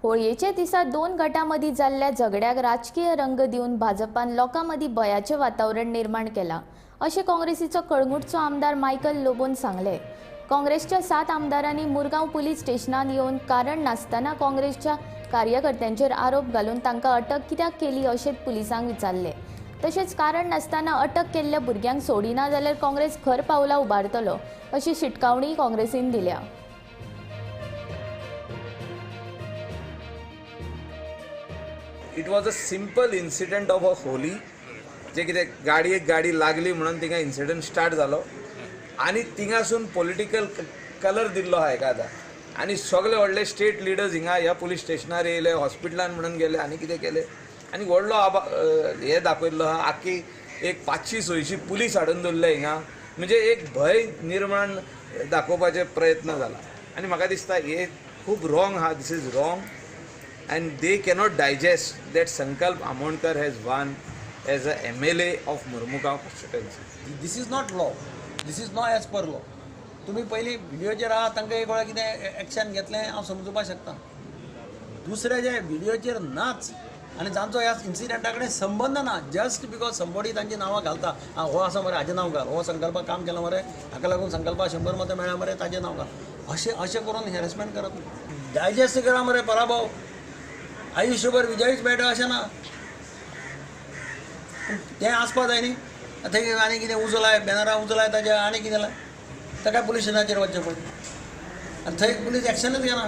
होळयेच्या दिसा दोन गटां मदीं जाल्ल्या झगड्याक राजकीय रंग दिवन भाजपान लोकां मदीं भंयाचें वातावरण निर्माण केलां, अशें काँग्रेसीचो कळंगूटचो आमदार मायकल लोबोन सांगलें. काँग्रेसच्या 7 आमदारांनी मुरगांव पुलीस स्टेशनांत येवन कारण नासतना काँग्रेसच्या कार्यकर्त्यांचेर आरोप घालून तांकां अटक कित्याक केली अशें पुलिसांक विचारलें. तशेंच कारण नासतना अटक केल्ल्या भुरग्यांक सोडिना जाल्यार काँग्रेस खर पावलां उबारतलो अशी शिटकावणी काँग्रेसीन दिल्या. It was a simple incident of a Holi, जे कितें गाडयेक गाडी लागली म्हणून थिंगा इन्सिडंट स्टार्ट जालो आनी थिंगासून पॉलिटिकल कलर दिल्लो आहा हेका आतां. आनी सगळे व्हडले स्टेट लिडर्स हिंगा ह्या पुलीस स्टेशनार येयले, हॉस्पिटलान म्हणून गेले आनी कितें केलें आनी व्हडलो हे दाखयल्लो आहा. आख्खी एक 500-600 पुलीस हाडून दवरले हिंगा, म्हणजे एक भंय निर्माण दाखोवपाचे प्रयत्न जाला आनी म्हाका दिसता हे खूब रॉंग आहा. This is wrong and they cannot digest that Sankalp Amonkar has won as a MLA of Mormugao constituency. This is not law. This is not as per law. तुम्ही पयलीं व्हिडियोचेर आहा तांकां एक वेळा कितें एक्शन घेतलें हांव समजुपाक शकता. दुसरे जे व्हिडियोचेर नाच आनी जांचो ह्या इन्सिडंटा कडेन संबंद ना, जस्ट because somebody तांची नांवां घालता, आं हो आसा मरे हाजें नांव घाल, हो संकल्पाक काम केलां मरे हाका लागून संकल्पाक 100 मतां मेळ्ळा मरे ताजें नांव घाल, अशें अशें करून हॅरेसमेंट करप. डायजेस्ट करा मरे पराभव, आयुष्यभर विजयीच मेळटा अशें ना, तें आसपा जाय न्ही. थंय आनी कितें उजो लाय, बॅनरां उजो लाय ताजे आनी कितें लाय, ताका पुलीस स्टेशनाचेर वचचें पडलें आनी थंय पुलीस एक्शनूच घेना.